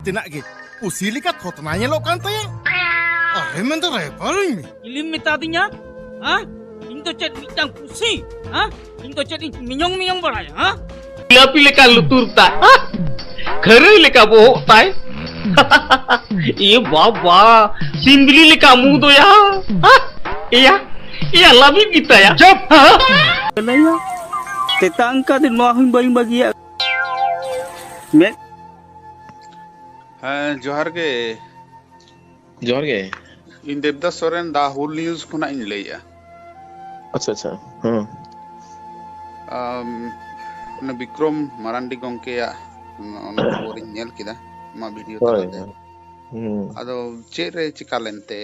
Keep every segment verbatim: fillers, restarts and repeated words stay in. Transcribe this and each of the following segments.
ᱛᱮᱱᱟᱜ ᱜᱮ ᱯᱩᱥᱤ ᱞᱮᱠᱟ ᱛᱷᱚᱛᱱᱟ ᱧᱮᱞᱚᱜ ᱠᱟᱱ ᱛᱟᱭᱟ᱾ ᱟᱨᱮ ᱢᱮᱱᱫᱟ ᱨᱮᱯᱟᱨᱤᱧ ᱢᱮ᱾ ᱪᱤᱞᱤᱢ ᱢᱮᱛᱟᱫᱤᱧᱟ? ᱦᱮᱸ? ᱤᱧ ᱫᱚ ᱪᱮᱫ ᱢᱤᱫᱴᱟᱝ ᱯᱩᱥᱤ? ᱦᱮᱸ? ᱤᱧ ᱫᱚ ᱪᱮᱫ ᱤᱧ ᱢᱤᱭᱚᱝ ᱢᱤᱭᱚᱝ ᱵᱟᱲᱟᱭᱟ? ᱦᱮᱸ? ᱡᱤᱞᱟᱯᱤ ᱞᱮᱠᱟ ᱞᱩᱛᱩᱨ ᱛᱟᱭ, ᱠᱷᱟᱹᱨᱟᱹᱭ ᱞᱮᱠᱟ ᱵᱚᱦᱚᱜ ᱛᱟᱭ᱾ ᱤᱭᱟᱹ ᱵᱟᱵᱟ, ᱥᱤᱢᱵᱤᱞᱤ ᱞᱮᱠᱟ ᱢᱩ ᱫᱚᱭᱟ᱾ ᱮᱭᱟ, ᱮᱭᱟ ᱞᱟᱹᱵᱤᱫ ᱜᱮᱛᱟᱭᱟ᱾ ᱪᱩᱯ! ᱛᱮᱛᱟᱝ ᱠᱟᱫᱤ ᱱᱚᱣᱟ ᱦᱚᱸᱧ ᱵᱟᱹᱧ ᱵᱟᱹᱜᱤᱭᱟ᱾ ᱢᱮᱫ ᱦᱮᱸ, ᱡᱚᱦᱟᱨ ᱜᱮ᱾ ᱡᱚᱦᱟᱨ ᱜᱮ᱾ ᱤᱧ ᱫᱮᱵᱫᱟᱥ ᱥᱚᱨᱮᱱ, ᱫᱟ ᱦᱩᱞ ᱱᱤᱭᱩᱡᱽ ᱠᱷᱚᱱᱟᱜ ᱤᱧ ᱞᱟᱹᱭᱮᱜᱼᱟ᱾ ᱟᱪᱪᱷᱟ, ᱟᱪᱪᱷᱟ᱾ ᱦᱮᱸ᱾ ᱟᱢ, ᱚᱱᱟ ᱵᱤᱠᱨᱚᱢ ᱢᱟᱨᱟᱱᱰᱤ ᱜᱚᱢᱠᱮᱭᱟᱜ ᱚᱱᱟ ᱠᱷᱚᱵᱚᱨᱤᱧ ᱧᱮᱞ ᱠᱮᱫᱟ, ᱟᱢᱟᱜ ᱵᱷᱤᱰᱤᱭᱳ ᱦᱳᱭ, ᱛᱟᱞᱟᱛᱮ᱾ ᱦᱳᱭ᱾ ᱦᱩᱸ᱾ ᱟᱫᱚ ᱪᱮᱫ ᱨᱮ ᱪᱤᱠᱟ ᱞᱮᱱᱛᱮ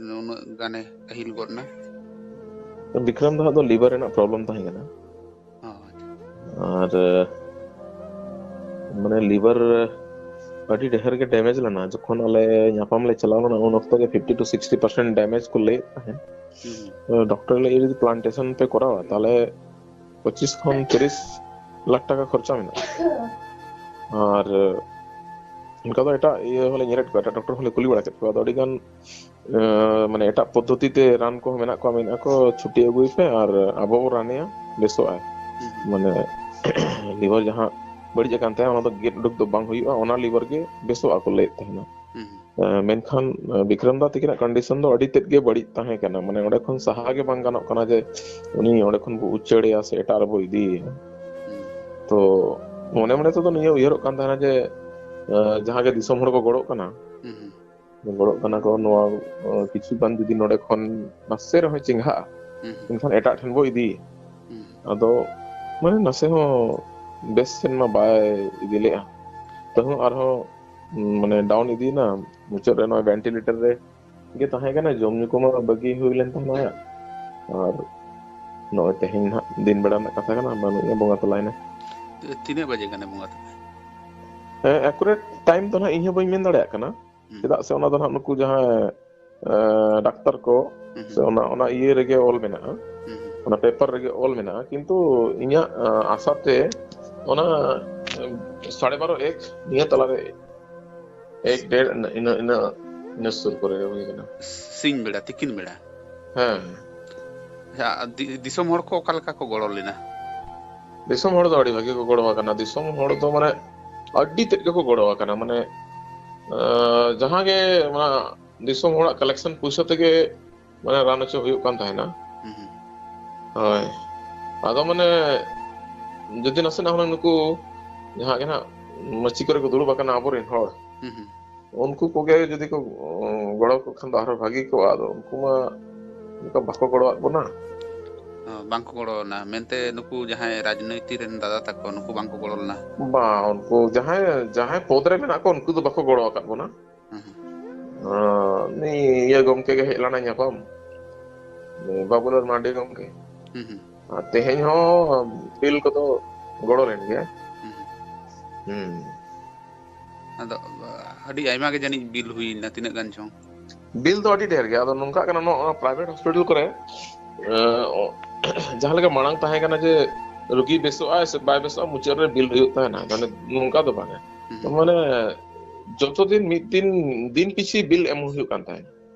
ᱱᱩᱱᱟᱹᱜ ᱜᱟᱱᱮ ᱟᱹᱦᱤᱞ ᱜᱚᱫ ᱱᱟ? ᱵᱤᱠᱨᱚᱢ ᱫᱚ ᱦᱟᱸᱜ ᱫᱚ ᱞᱤᱵᱷᱟᱨ ᱨᱮᱱᱟᱜ ᱯᱨᱚᱵᱞᱮᱢ ᱛᱟᱦᱮᱸ ᱠᱟᱱᱟ᱾ ᱚ, ᱟᱪᱪᱷᱟ᱾ ᱟᱨ, ᱢᱟᱱᱮ, ᱞᱤᱵᱷᱟᱨ ᱟᱹᱰᱤ ᱰᱷᱮᱨ ᱜᱮ ᱰᱮᱢᱮᱡᱽ ᱞᱮᱱᱟ᱾ ᱡᱚᱠᱷᱚᱱ ᱟᱞᱮ ᱧᱟᱯᱟᱢ ᱞᱮ ᱪᱟᱞᱟᱣ ᱞᱮᱱᱟ, ᱩᱱ ᱚᱠᱛᱚ ᱜᱮ fifty two sixty percent damage ᱠᱚ ᱞᱟᱹᱭᱮᱫ ᱛᱟᱦᱮᱸᱫ᱾ ᱦᱩᱸ᱾ ᱰᱚᱠᱴᱚᱨ ᱞᱟᱹᱭ, ᱡᱩᱫᱤ ᱯᱞᱟᱱᱴᱮᱥᱚᱱ ᱯᱮ ᱠᱚᱨᱟᱣᱟ, ᱛᱟᱦᱞᱮ ᱯᱚᱸᱪᱤᱥ ᱠᱷᱚᱱ ᱛᱤᱨᱤᱥ ᱞᱟᱠᱷ ᱴᱟᱠᱟ ᱠᱷᱚᱨᱪᱟ ᱢᱮᱱᱟᱜᱼᱟ᱾ ᱟᱨ ᱚᱱᱠᱟ ᱫᱚ ᱮᱴᱟᱜ ᱤᱭᱟᱹ ᱦᱚᱸᱞᱮ ᱧᱮᱞᱮᱫ ᱠᱚᱣᱟ, ᱮᱴᱟᱜ ᱰᱚᱠᱴᱚᱨ ᱦᱚᱸᱞᱮ ᱠᱩᱞᱤ ᱵᱟᱲᱟ ᱠᱮᱫ ᱠᱚᱣᱟ᱾ ᱟᱫᱚ ᱟᱹᱰᱤ ᱜᱟᱱ, ᱮᱸ, ᱢᱟᱱᱮ, ᱮᱴᱟᱜ ᱯᱚᱫᱽᱫᱷᱚᱛᱤ ᱛᱮ ᱨᱟᱱ ᱠᱚᱦᱚᱸ ᱢᱮᱱᱟᱜ ᱠᱚᱣᱟ, ᱢᱮᱱᱮᱫᱼᱟ ᱠᱚ, ᱪᱷᱩᱴᱤ ᱟᱹᱜᱩᱭ ᱯᱮ ᱟᱨ ᱟᱵᱚ ᱵᱚ ᱨᱟᱱᱮᱭᱟ, ᱵᱮᱥᱚᱜᱼᱟᱭ᱾ ᱦᱩᱸ᱾ ᱢᱟᱱᱮ, ᱞᱤᱵᱷᱟᱨ ᱡᱟᱦᱟᱸ ᱵᱟᱹᱲᱤᱡ ᱟᱠᱟᱱ ᱛᱟᱭᱟ, ᱚᱱᱟ ᱫᱚ ᱜᱮᱫ ᱩᱰᱩᱠ ᱫᱚ ᱵᱟᱝ ᱦᱩᱭᱩᱜᱼᱟ, ᱚᱱᱟ ᱞᱤᱵᱷᱟᱨ ᱜᱮ ᱵᱮᱥᱚᱜᱼᱟ ᱠᱚ ᱞᱟᱹᱭᱮᱫ ᱛᱟᱦᱮᱱᱟ᱾ ᱦᱩᱸ᱾ ᱮᱸ, ᱢᱮᱱᱠᱷᱟᱱ, ᱮᱸ, ᱵᱤᱠᱨᱚᱢ ᱫᱟ ᱛᱤᱠᱤᱱᱟᱜ ᱠᱚᱱᱰᱤᱥᱚᱱ ᱫᱚ ᱟᱹᱰᱤ ᱛᱮᱫ ᱜᱮ ᱵᱟᱹᱲᱤᱡ ᱛᱟᱦᱮᱸ ᱠᱟᱱᱟ᱾ ᱢᱟᱱᱮ, ᱚᱸᱰᱮ ᱠᱷᱚᱱ ᱥᱟᱦᱟ ᱜᱮ ᱵᱟᱝ ᱜᱟᱱᱚᱜ ᱠᱟᱱᱟ ᱡᱮ ᱩᱱᱤ ᱚᱸᱰᱮ ᱠᱷᱚᱱ ᱵᱚ ᱩᱪᱟᱹᱲᱮᱭᱟ ᱥᱮ ᱮᱴᱟᱜ ᱨᱮᱵᱚ ᱤᱫᱤᱭᱮᱭᱟ᱾ ᱦᱩᱸ᱾ ᱛᱚ, ᱢᱚᱱᱮ ᱢᱚᱱᱮ ᱛᱮᱫᱚ ᱱᱤᱭᱟᱹ ᱩᱭᱦᱟᱹᱨᱚᱜ ᱠᱟᱱ ᱛᱟᱦᱮᱱᱟ ᱡᱮ, ᱮᱸ, ᱡᱟᱦᱟᱸ ᱜᱮ ᱫᱤᱥᱚᱢ ᱦᱚᱲ ᱠᱚ ᱜᱚᱲᱚᱜ ᱠᱟᱱᱟ, ᱦᱩᱸ, ᱦᱩᱸ᱾ ᱜᱚᱲᱚᱜ ᱠᱟᱱᱟ ᱠᱚ, ᱱᱚᱣᱟ, ᱮᱸ, ᱠᱤᱪᱷᱩ ᱜᱟᱱ ᱡᱩᱫᱤ ᱱᱚᱰᱮ ᱠᱷᱚᱱ ᱱᱟᱥᱮ ᱨᱮᱦᱚᱸ ᱪᱮᱸᱜᱷᱟᱜᱼᱟ, ᱦᱩᱸ, ᱦᱩᱸ᱾ ᱮᱱᱠᱷᱟᱱ ᱮᱴᱟᱜ ᱴᱷᱮᱱ ᱵᱚ ᱤᱫᱤᱭᱮᱭᱟ᱾ ᱦᱩᱸ᱾ ᱟᱫᱚ, ᱢᱟᱱᱮ, ᱱᱟᱥᱮ ᱦᱚᱸ ᱵᱮᱥ ᱥᱮᱱ ᱢᱟ ᱵᱟᱭ ᱤᱫᱤ ᱞᱮᱜᱼᱟ᱾ ᱛᱟᱹᱦᱩᱸ ᱟᱨᱦᱚᱸ, ᱩᱸ, ᱢᱟᱱᱮ, ᱰᱟᱣᱩᱱ ᱤᱫᱤᱭᱮᱱᱟ᱾ ᱢᱩᱪᱟᱹᱫ ᱨᱮ ᱱᱚᱣᱟ ᱵᱷᱮᱱᱴᱤᱞᱮᱴᱚᱨ ᱨᱮ ᱜᱮ ᱛᱟᱦᱮᱸ ᱠᱟᱱᱟ, ᱡᱚᱢ ᱧᱩ ᱠᱚᱢᱟ ᱵᱟᱹᱜᱤ ᱦᱩᱭ ᱞᱮᱱ ᱛᱟᱦᱮᱱᱟ᱾ ᱟᱨ ᱱᱚᱜᱼᱚᱭ ᱛᱮᱦᱮᱧ ᱱᱟᱦᱟᱜ ᱫᱤᱱ ᱵᱮᱲᱟ ᱨᱮᱱᱟᱜ ᱠᱟᱛᱷᱟ ᱠᱟᱱᱟ, ᱵᱟᱹᱱᱩᱜᱼᱟ, ᱵᱚᱸᱜᱟ ᱛᱟᱞᱟᱭᱮᱱᱟ᱾ ᱛᱤᱱᱟᱹᱜ ᱵᱟᱡᱮ ᱜᱟᱱᱮ ᱵᱚᱸᱜᱟ ᱛᱟᱞᱟᱭᱮᱱᱟ? ᱦᱮᱸ, ᱮᱠᱩᱨᱮᱴ ᱴᱟᱭᱤᱢ ᱫᱚ ᱱᱟᱦᱟᱜ ᱤᱧ ᱦᱚᱸ ᱵᱟᱹᱧ ᱢᱮᱱ ᱫᱟᱲᱮᱭᱟᱜ ᱠᱟᱱᱟ᱾ ᱦᱩᱸ᱾ ᱪᱮᱫᱟᱜ ᱥᱮ ᱚᱱᱟ ᱫᱚ ᱱᱟᱦᱟᱜ ᱱᱩᱠᱩ ᱡᱟᱦᱟᱸᱭ, ᱮᱸ, ᱰᱟᱠᱛᱟᱨ ᱠᱚ, ᱦᱩᱸ, ᱥᱮ ᱦᱩᱸ᱾ ᱚᱱᱟ, ᱚᱱᱟ ᱤᱭᱟᱹ ᱨᱮᱜᱮ ᱚᱞ ᱢᱮᱱᱟᱜᱼᱟ, ᱦᱩᱸ, ᱦᱩᱸ᱾ ᱚᱱᱟ ᱯᱮᱯᱟᱨ ᱨᱮᱜᱮ ᱚᱞ ᱢᱮᱱᱟᱜᱼᱟ, ᱠᱤᱱᱛᱩ ᱤᱧᱟᱹᱜ, ᱮᱸ, ᱟᱥᱟᱛᱮ ᱚᱱᱟ, ᱮᱸ, ᱥᱟᱲᱮ ᱵᱟᱨᱚ ᱮᱠ ᱱᱤᱭᱟᱹ ᱛᱟᱞᱟᱨᱮ ᱮᱠ ᱰᱮᱲ ᱤᱱᱟᱹ ᱤᱱᱟᱹ ᱤᱱᱟᱹ ᱤᱱᱟᱹ ᱥᱩᱨ ᱠᱚᱨᱮ ᱜᱮ ᱦᱩᱭ ᱠᱟᱱᱟ᱾ ᱥᱤᱧ ᱵᱮᱲᱟ, ᱛᱤᱠᱤᱱ ᱵᱮᱲᱟ? ᱦᱮᱸ᱾ ᱟᱪᱪᱷᱟ, ᱫᱤ- ᱫᱤᱥᱚᱢ ᱦᱚᱲ ᱠᱚ ᱚᱠᱟ ᱞᱮᱠᱟ ᱠᱚ ᱜᱚᱲᱚ ᱞᱮᱱᱟ? ᱫᱤᱥᱚᱢ ᱦᱚᱲ ᱫᱚ ᱟᱹᱰᱤ ᱵᱷᱟᱜᱤ ᱠᱚ ᱜᱚᱲᱚ ᱟᱠᱟᱱᱟ᱾ ᱫᱤᱥᱚᱢ ᱦᱚᱲ ᱫᱚ ᱢᱟᱱᱮ ᱟᱹᱰᱤ ᱛᱮᱫ ᱜᱮᱠᱚ ᱜᱚᱲᱚ ᱟᱠᱟᱱᱟ᱾ ᱢᱟᱱᱮ, ᱟᱸ, ᱡᱟᱦᱟᱸ ᱜᱮ ᱚᱱᱟ ᱫᱤᱥᱚᱢ ᱦᱚᱲᱟᱜ ᱠᱟᱞᱮᱠᱥᱚᱱ ᱯᱩᱭᱥᱟᱹ ᱛᱮᱜᱮ ᱢᱟᱱᱮ ᱨᱟᱱ ᱦᱚᱪᱚ ᱦᱩᱭᱩᱜ ᱠᱟᱱ ᱛᱟᱦᱮᱱᱟ᱾ ᱦᱩᱸ, ᱦᱩᱸ᱾ ᱦᱳᱭ᱾ ᱟᱫᱚ ᱢᱟᱱᱮ ᱡᱩᱫᱤ ᱱᱟᱥᱮᱱᱟᱜ ᱦᱩᱱᱟᱹᱝ ᱱᱩᱠᱩ ᱡᱟᱦᱟᱸ ᱜᱮ ᱱᱟᱦᱟᱜ ᱢᱟᱹᱪᱤ ᱠᱚᱨᱮ ᱠᱚ ᱫᱩᱲᱩᱵ ᱟᱠᱟᱱᱟ ᱟᱵᱚᱨᱮᱱ ᱦᱚᱲ, ᱦᱩᱸ, ᱦᱩᱸ᱾ ᱩᱱᱠᱩ ᱠᱚᱜᱮ ᱡᱩᱫᱤ ᱠᱚ, ᱩᱸ, ᱜᱚᱲᱚ ᱠᱚ ᱠᱷᱟᱱ ᱫᱚ ᱟᱨᱦᱚᱸ ᱵᱷᱟᱹᱜᱤ ᱠᱚᱜᱼᱟ᱾ ᱟᱫᱚ ᱩᱱᱠᱩ ᱢᱟ ᱚᱱᱠᱟ ᱵᱟᱠᱚ ᱜᱚᱲᱚᱣᱟᱫ ᱵᱚᱱᱟ᱾ ᱚ, ᱵᱟᱝᱠᱚ ᱜᱚᱲᱚ ᱟᱱᱟ ᱢᱮᱱᱛᱮ ᱱᱩᱠᱩ ᱡᱟᱦᱟᱸᱭ ᱨᱟᱡᱽᱱᱳᱭᱛᱤ ᱨᱮᱱ ᱫᱟᱫᱟ ᱛᱟᱠᱚ, ᱱᱩᱠᱩ ᱵᱟᱝᱠᱚ ᱜᱚᱲᱚ ᱞᱮᱱᱟ? ᱵᱟᱝ, ᱩᱱᱠᱩ ᱡᱟᱦᱟᱸᱭ, ᱡᱟᱦᱟᱸᱭ ᱯᱚᱫᱽ ᱨᱮ ᱢᱮᱱᱟᱜ ᱠᱚᱣᱟ, ᱩᱱᱠᱩ ᱫᱚ ᱵᱟᱠᱚ ᱜᱚᱲᱚ ᱟᱠᱟᱫ ᱵᱚᱱᱟ᱾ ᱦᱩᱸ, ᱦᱩᱸ᱾ ᱚ, ᱩᱱᱤ ᱤᱭᱟᱹ ᱜᱚᱢᱠᱮ ᱜᱮ ᱦᱮᱡ ᱞᱮᱱᱟ ᱧᱟᱯᱟᱢ᱾ ᱩᱱᱤ ᱵᱟᱵᱩᱞᱟᱞ ᱢᱟᱨᱰᱤ ᱜᱚᱢᱠᱮ᱾ ᱦᱩᱸ, ᱦᱩᱸ᱾ ᱟᱨ ᱛᱮᱦᱮᱧ ᱦᱚᱸ ᱵᱤᱞ ᱠᱚᱫᱚ ᱜᱚᱲᱚ ᱞᱮᱱ ᱜᱮᱭᱟ᱾ ᱦᱩᱸ, ᱦᱩᱸ᱾ ᱦᱩᱸ᱾ ᱟᱫᱚ, ᱟᱹᱰᱤ ᱟᱭᱢᱟ ᱜᱮ ᱡᱟᱹᱱᱤᱡ ᱵᱤᱞ ᱦᱩᱭᱱᱟ, ᱛᱤᱱᱟᱹᱜ ᱜᱟᱱ ᱪᱚᱝ? ᱵᱤᱞ ᱫᱚ ᱟᱹᱰᱤ ᱰᱷᱮᱨ ᱜᱮ᱾ ᱟᱫᱚ ᱱᱚᱝᱠᱟᱜ ᱠᱟᱱᱟ, ᱱᱚᱣᱟ private hospital ᱠᱚᱨᱮ, ᱮ, ᱚ, ᱡᱟᱦᱟᱸ ᱞᱮᱠᱟ ᱢᱟᱲᱟᱝ ᱛᱟᱦᱮᱸ ᱠᱟᱱᱟ ᱡᱮ ᱨᱩᱜᱤ ᱵᱮᱥᱚᱜ ᱟᱭ ᱥᱮ ᱵᱟᱭ ᱵᱮᱥᱚᱜᱼᱟ, ᱢᱩᱪᱟᱹᱫ ᱨᱮ ᱵᱤᱞ ᱦᱩᱭᱩᱜ ᱛᱟᱦᱮᱱᱟ᱾ ᱢᱟᱱᱮ ᱱᱚᱝᱠᱟ ᱫᱚ ᱵᱟᱝᱟ᱾ ᱦᱩᱸ᱾ ᱢᱟᱱᱮ ᱡᱚᱛᱚ ᱫᱤᱱ ᱢᱤᱫ ᱫᱤᱱ, ᱫᱤᱱ ᱯᱤᱪᱷᱤ ᱵᱤᱞ ᱮᱢ ᱦᱩᱭᱩᱜ ᱠᱟᱱ ᱛᱟᱦᱮᱸᱫ᱾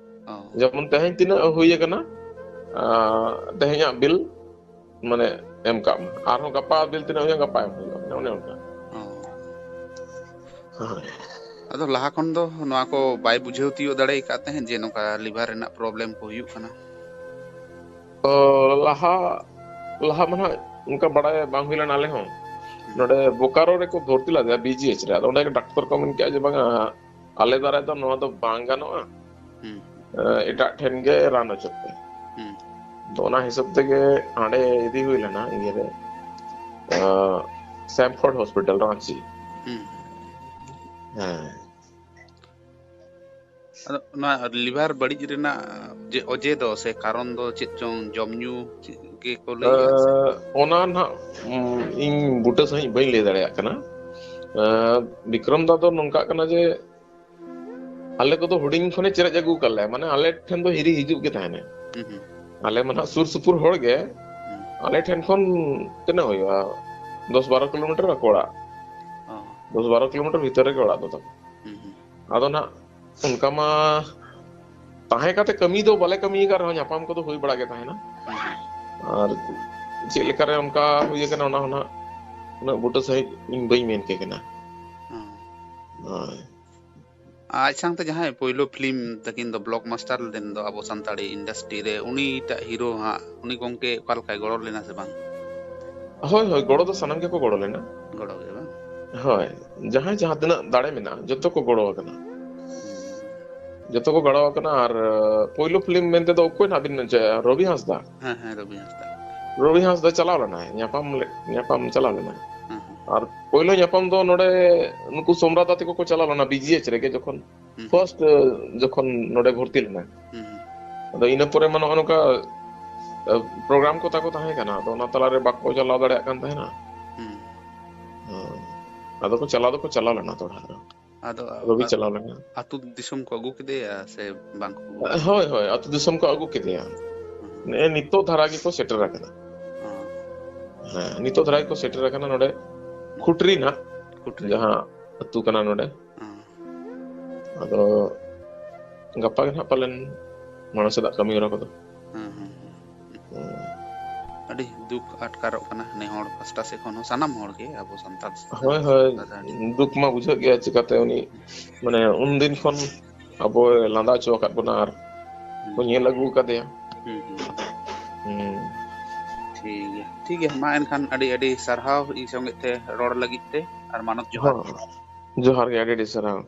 ᱚ᱾ ᱡᱮᱢᱚᱱ ᱛᱮᱦᱮᱧ ᱛᱤᱱᱟᱹᱜ ᱦᱩᱭ ᱟᱠᱟᱱᱟ, ᱟ, ᱛᱮᱦᱮᱧᱟᱜ ᱵᱤᱞ ᱢᱟᱱᱮ ᱮᱢ ᱠᱟᱜ ᱢᱟ, ᱟᱨᱦᱚᱸ ᱜᱟᱯᱟ ᱵᱤᱞ ᱛᱤᱱᱟᱹᱜ ᱦᱩᱭᱩᱜᱼᱟ, ᱜᱟᱯᱟ ᱮᱢ ᱦᱩᱭᱩᱜᱼᱟ, ᱢᱟᱱᱮ ᱚᱱᱮ ᱚᱱᱠᱟ᱾ ᱚ᱾ ᱦᱳᱭ᱾ ᱟᱫᱚ ᱞᱟᱦᱟ ᱠᱷᱚᱱ ᱫᱚ ᱱᱚᱣᱟ ᱠᱚ ᱵᱟᱭ ᱵᱩᱡᱷᱟᱹᱣ ᱛᱤᱭᱳᱜ ᱫᱟᱲᱮ ᱟᱠᱟᱫ ᱛᱟᱦᱮᱸᱫ ᱡᱮ ᱱᱚᱝᱠᱟ liver ᱨᱮᱱᱟᱜ problem ᱠᱚ ᱦᱩᱭᱩᱜ ᱠᱟᱱᱟ? ᱛᱚ ᱞᱟᱦᱟ, ᱞᱟᱦᱟ ᱢᱟ ᱱᱟᱦᱟᱜ ᱚᱱᱠᱟ ᱵᱟᱲᱟᱭ ᱵᱟᱝ ᱦᱩᱭ ᱞᱮᱱᱟ ᱟᱞᱮ ᱦᱚᱸ᱾ ᱦᱩᱸ᱾ ᱱᱚᱰᱮ ᱵᱳᱠᱟᱨᱳ ᱨᱮᱠᱚ ᱵᱷᱚᱨᱛᱤ ᱞᱮᱫᱮᱭᱟ, ᱵᱤ ᱡᱤ ᱮᱭᱤᱪ ᱨᱮ᱾ ᱟᱫᱚ ᱚᱸᱰᱮ ᱜᱮ ᱰᱟᱠᱛᱚᱨ ᱠᱚ ᱢᱮᱱ ᱠᱮᱜᱼᱟ ᱡᱮ, "ᱵᱟᱝᱟ, ᱟᱞᱮ ᱫᱟᱨᱟᱭ ᱫᱚ ᱱᱚᱣᱟ ᱫᱚ ᱵᱟᱝ ᱜᱟᱱᱚᱜᱼᱟ, ᱦᱩᱸ᱾ ᱮ, ᱮᱴᱟᱜ ᱴᱷᱮᱱ ᱜᱮ ᱨᱟᱱ ᱦᱚᱪᱚ ᱯᱮ᱾" ᱦᱩᱸ᱾ ᱛᱚ ᱚᱱᱟ ᱦᱤᱥᱟᱹᱵ ᱛᱮᱜᱮ ᱦᱟᱸᱰᱮ ᱤᱫᱤ ᱦᱩᱭ ᱞᱮᱱᱟ ᱤᱭᱟᱹ ᱨᱮ, ᱮ, ᱥᱮᱢᱯᱷᱳᱨᱰ ᱦᱚᱥᱯᱤᱴᱟᱞ, ᱨᱟᱸᱪᱤ᱾ ᱦᱩᱸ᱾ ᱦᱮᱸ᱾ ᱟᱫᱚ ᱱᱚᱣᱟ liver ᱵᱟᱹᱲᱤᱡ ᱨᱮᱱᱟᱜ ᱡᱮ ᱚᱡᱮ ᱫᱚ ᱥᱮ ᱠᱟᱨᱚᱱ ᱫᱚ ᱪᱮᱫ ᱪᱚᱝ, ᱡᱚᱢ ᱧᱩ ᱪᱮᱫ ᱜᱮᱠᱚ ᱞᱟᱹᱭᱮᱜᱼᱟ ᱥᱮ? ᱮ, ᱚᱱᱟ ᱱᱟᱦᱟᱜ, ᱩᱢ, ᱤᱧ ᱵᱩᱴᱟᱹ ᱥᱟᱺᱦᱤᱡ ᱵᱟᱹᱧ ᱞᱟᱹᱭ ᱫᱟᱲᱮᱭᱟᱜ ᱠᱟᱱᱟ᱾ ᱮ, ᱵᱤᱠᱨᱚᱢ ᱫᱟ ᱫᱚ ᱱᱚᱝᱠᱟᱜ ᱠᱟᱱᱟ ᱡᱮ ᱟᱞᱮ ᱠᱚᱫᱚ ᱦᱩᱰᱤᱧ ᱠᱷᱚᱱᱮ ᱪᱮᱨᱮᱡ ᱟᱹᱜᱩ ᱟᱠᱟᱫ ᱞᱮᱭᱟ, ᱢᱟᱱᱮ ᱟᱞᱮ ᱴᱷᱮᱱ ᱫᱚ ᱦᱤᱨᱤ ᱦᱤᱡᱩᱜ ᱜᱮ ᱛᱟᱦᱮᱱᱟᱭ᱾ ᱦᱩᱸ, ᱦᱩᱸ᱾ ᱟᱞᱮ ᱢᱟ ᱱᱟᱦᱟᱜ ᱥᱩᱨ ᱥᱩᱯᱩᱨ ᱦᱚᱲ ᱜᱮ, ᱦᱩᱸ᱾ ᱟᱞᱮ ᱴᱷᱮᱱ ᱠᱷᱚᱱ ᱛᱤᱱᱟᱹᱜ ᱦᱩᱭᱩᱜᱼᱟ? ᱫᱚᱥ ᱵᱟᱨᱚ ᱠᱤᱞᱳᱢᱤᱴᱟᱨ ᱟᱠᱚ ᱚᱲᱟᱜ᱾ ᱚ᱾ ᱫᱚᱥ ᱵᱟᱨᱚ ᱠᱤᱞᱳᱢᱤᱴᱟᱨ ᱵᱷᱤᱛᱟᱹᱨ ᱨᱮᱜᱮ ᱚᱲᱟᱜ ᱫᱚ ᱛᱟᱠᱚ᱾ ᱦᱩᱸ, ᱦᱩᱸ᱾ ᱟᱫᱚ ᱱᱟᱜ ᱚᱱᱠᱟ ᱢᱟ ᱛᱟᱦᱮᱸ ᱠᱟᱛᱮ ᱠᱟᱹᱢᱤ ᱫᱚ ᱵᱟᱞᱮ ᱠᱟᱹᱢᱤ ᱟᱠᱟᱫ ᱨᱮᱦᱚᱸ, ᱧᱟᱯᱟᱢ ᱠᱚᱫᱚ ᱦᱩᱭ ᱵᱟᱲᱟ ᱜᱮ ᱛᱟᱦᱮᱱᱟ᱾ ᱟᱨ ᱪᱮᱫ ᱞᱮᱠᱟᱨᱮ ᱚᱱᱠᱟ ᱦᱩᱭ ᱟᱠᱟᱱᱟ, ᱚᱱᱟ ᱦᱚᱸ ᱱᱟᱜ ᱩᱱᱟᱹᱜ ᱵᱩᱴᱟᱹ ᱥᱟᱺᱦᱤᱡ ᱤᱧ ᱵᱟᱹᱧ ᱢᱮᱱ ᱠᱮ ᱠᱟᱱᱟ᱾ ᱦᱳᱭ᱾ ᱟᱡ ᱥᱟᱶᱛᱮ ᱡᱟᱦᱟᱸᱭ ᱯᱳᱭᱞᱳ ᱯᱷᱤᱞᱢ ᱛᱟᱹᱠᱤᱱ ᱫᱚ ᱵᱞᱚᱠᱵᱟᱥᱴᱟᱨ ᱞᱮᱱ ᱫᱚ ᱟᱵᱚ ᱥᱟᱱᱛᱟᱲᱤ ᱤᱱᱰᱟᱥᱴᱨᱤ ᱨᱮ, ᱩᱱᱤᱴᱟᱜ ᱦᱤᱨᱳ ᱦᱟᱸᱜ, ᱩᱱᱤ ᱜᱚᱢᱠᱮ ᱚᱠᱟ ᱞᱮᱠᱟᱭ ᱜᱚᱲᱚ ᱞᱮᱱᱟ ᱥᱮ ᱵᱟᱝ? ᱦᱳᱭ, ᱦᱳᱭ, ᱜᱚᱲᱚ ᱫᱚ ᱥᱟᱱᱟᱢ ᱜᱮᱠᱚ ᱜᱚᱲᱚ ᱞᱮᱱᱟ᱾ ᱜᱚᱲᱚ ᱜᱮ ᱵᱟᱝ? ᱦᱳᱭ, ᱡᱟᱦᱟᱸᱭ ᱡᱟᱦᱟᱸ ᱛᱤᱱᱟᱹᱜ ᱫᱟᱲᱮ ᱢᱮᱱᱟᱜᱼᱟ, ᱡᱚᱛᱚ ᱠᱚ ᱜᱚᱲᱚ ᱟᱠᱟᱱᱟ᱾ ᱡᱚᱛᱚ ᱠᱚ ᱜᱚᱲᱚ ᱟᱠᱟᱱᱟ᱾ ᱟᱨ ᱯᱳᱭᱞᱳ ᱯᱷᱤᱞᱢ ᱢᱮᱱᱛᱮ ᱫᱚ ᱚᱠᱚᱭ ᱱᱟᱜ ᱵᱤᱱ ᱢᱮᱱ ᱦᱚᱪᱚᱭᱟ? ᱨᱚᱵᱤ ᱦᱟᱸᱥᱫᱟ᱾ ᱦᱮᱸ, ᱦᱮᱸ, ᱨᱚᱵᱤ ᱦᱟᱸᱥᱫᱟ᱾ ᱨᱚᱵᱤ ᱦᱟᱸᱥᱫᱟ ᱪᱟᱞᱟᱣ ᱞᱮᱱᱟᱭ, ᱧᱟᱯᱟᱢ ᱞᱮ-, ᱧᱟᱯᱟᱢ ᱪᱟᱞᱟᱣ ᱞᱮᱱᱟᱭ᱾ ᱦᱮᱸ, ᱦᱮᱸ᱾ ᱟᱨ ᱯᱳᱭᱞᱳ ᱧᱟᱯᱟᱢ ᱫᱚ ᱱᱚᱰᱮ ᱱᱩᱠᱩ ᱥᱳᱢᱨᱟ ᱫᱟ ᱛᱟᱠᱚ ᱠᱚ ᱪᱟᱞᱟᱣ ᱞᱮᱱᱟ ᱵᱤᱡᱤᱮᱪ ᱨᱮᱜᱮ, ᱡᱚᱠᱷᱚᱱ ᱦᱩᱸ᱾ ᱯᱷᱟᱨᱥᱴ, ᱡᱚᱠᱷᱚᱱ ᱱᱚᱰᱮ ᱵᱷᱚᱨᱛᱤ ᱞᱮᱱᱟᱭ᱾ ᱦᱩᱸ, ᱦᱩᱸ᱾ ᱟᱫᱚ ᱤᱱᱟᱹ ᱯᱚᱨᱮ ᱢᱟ ᱱᱚᱜᱼᱚ ᱱᱚᱝᱠᱟ, ᱮ, ᱯᱨᱳᱜᱨᱟᱢ ᱠᱚ ᱛᱟᱠᱚ ᱛᱟᱦᱮᱸ ᱠᱟᱱᱟ, ᱟᱫᱚ ᱚᱱᱟ ᱛᱟᱞᱟᱨᱮ ᱵᱟᱠᱚ ᱪᱟᱞᱟᱣ ᱫᱟᱲᱮᱭᱟᱜ ᱠᱟᱱ ᱛᱟᱦᱮᱱᱟ᱾ ᱦᱩᱸ᱾ ᱦᱮᱸ᱾ ᱟᱫᱚ ᱠᱚ ᱪᱟᱞᱟᱣ ᱫᱚᱠᱚ ᱪᱟᱞᱟᱣ ᱞᱮᱱᱟ ᱫᱚᱲᱦᱟ ᱨᱮ᱾ ᱟᱫᱚ, ᱨᱚᱵᱤ ᱟ-, ᱪᱟᱞᱟᱣ ᱞᱮᱱᱟ᱾ ᱟᱹᱛᱩ ᱫᱤᱥᱚᱢ ᱠᱚ ᱟᱹᱜᱩ ᱠᱮᱫᱮᱭᱟ ᱥᱮ ᱵᱟᱝ ᱠᱚ ᱟᱹᱜᱩ ᱠᱮᱫᱮᱭᱟ? ᱦᱳᱭ, ᱦᱳᱭ, ᱟᱹᱛᱩ ᱫᱤᱥᱚᱢ ᱠᱚ ᱟᱹᱜᱩ ᱠᱮᱫᱮᱭᱟ᱾ ᱦᱩᱸ᱾ ᱱᱮᱜᱼᱮ ᱱᱤᱛᱚᱜ ᱫᱷᱟᱨᱟ ᱜᱮᱠᱚ ᱥᱮᱴᱮᱨ ᱟᱠᱟᱱᱟ᱾ ᱦᱩᱸ᱾ ᱦᱮᱸ, ᱱᱤᱛᱚᱜ ᱫᱷᱟᱨᱟ ᱜᱮᱠᱚ ᱥᱮᱴᱮᱨ ᱟᱠᱟᱱᱟ ᱱᱚᱰᱮ ᱦᱩᱸ᱾ ᱠᱷᱩᱴᱨᱤ ᱱᱟᱜ, ᱠᱷᱩᱴᱨᱤ᱾ ᱡᱟᱦᱟᱸ ᱟᱹᱛᱩ ᱠᱟᱱᱟ ᱱᱚᱰᱮ᱾ ᱦᱩᱸ᱾ ᱟᱫᱚ ᱜᱟᱯᱟ ᱜᱮ ᱱᱟᱜ ᱯᱟᱞᱮᱱ ᱢᱟᱲᱟᱝ ᱥᱮᱫᱟᱜ ᱠᱟᱹᱢᱤ ᱦᱚᱨᱟ ᱠᱚᱫᱚ᱾ ᱦᱩᱸ, ᱦᱩᱸ, ᱦᱩᱸ᱾ ᱦᱩᱸ᱾ ᱟᱹᱰᱤ ᱫᱩᱠ ᱟᱴᱠᱟᱨᱚᱜ ᱠᱟᱱᱟ ᱱᱮ ᱦᱚᱲ ᱯᱟᱥᱴᱟ ᱥᱮᱫ ᱠᱷᱚᱱ ᱦᱚᱸ, ᱥᱟᱱᱟᱢ ᱦᱚᱲ ᱜᱮ ᱟᱵᱚ ᱥᱟᱱᱛᱟᱲ ᱦᱳᱭ, ᱦᱳᱭ, ᱥᱟᱱᱛᱟᱲ ᱟᱹᱰᱤ ᱫᱩᱠ ᱢᱟ ᱵᱩᱡᱷᱟᱹᱜ ᱜᱮᱭᱟ, ᱪᱤᱠᱟᱛᱮ ᱩᱱᱤ, ᱢᱟᱱᱮ, ᱩᱱᱫᱤᱱ ᱠᱷᱚᱱ ᱟᱵᱚᱭ ᱞᱟᱸᱫᱟ ᱦᱚᱪᱚ ᱟᱠᱟᱫ ᱵᱚᱱᱟ ᱟᱨ ᱠᱚ ᱦᱩᱸ᱾ ᱧᱮᱞ ᱟᱹᱜᱩ ᱟᱠᱟᱫᱮᱭᱟ᱾ ᱦᱩᱸ, ᱦᱩᱸ᱾ ᱦᱩᱸ᱾ ᱴᱷᱤᱠ ᱜᱮᱭᱟ, ᱴᱷᱤᱠ ᱜᱮᱭᱟ, ᱢᱟ ᱮᱱᱠᱷᱟᱱ ᱟᱹᱰᱤ ᱟᱹᱰᱤ ᱥᱟᱨᱦᱟᱣ ᱤᱧ ᱥᱚᱸᱜᱮ ᱛᱮ ᱨᱚᱲ ᱞᱟᱹᱜᱤᱫ ᱛᱮ, ᱟᱨ ᱢᱟᱱᱚᱛ ᱡᱚᱦᱟᱨ᱾ ᱦᱚᱸ, ᱡᱚᱦᱟᱨ ᱜᱮ, ᱟᱹᱰᱤ ᱟᱹᱰᱤ ᱥᱟᱨᱦᱟᱣ᱾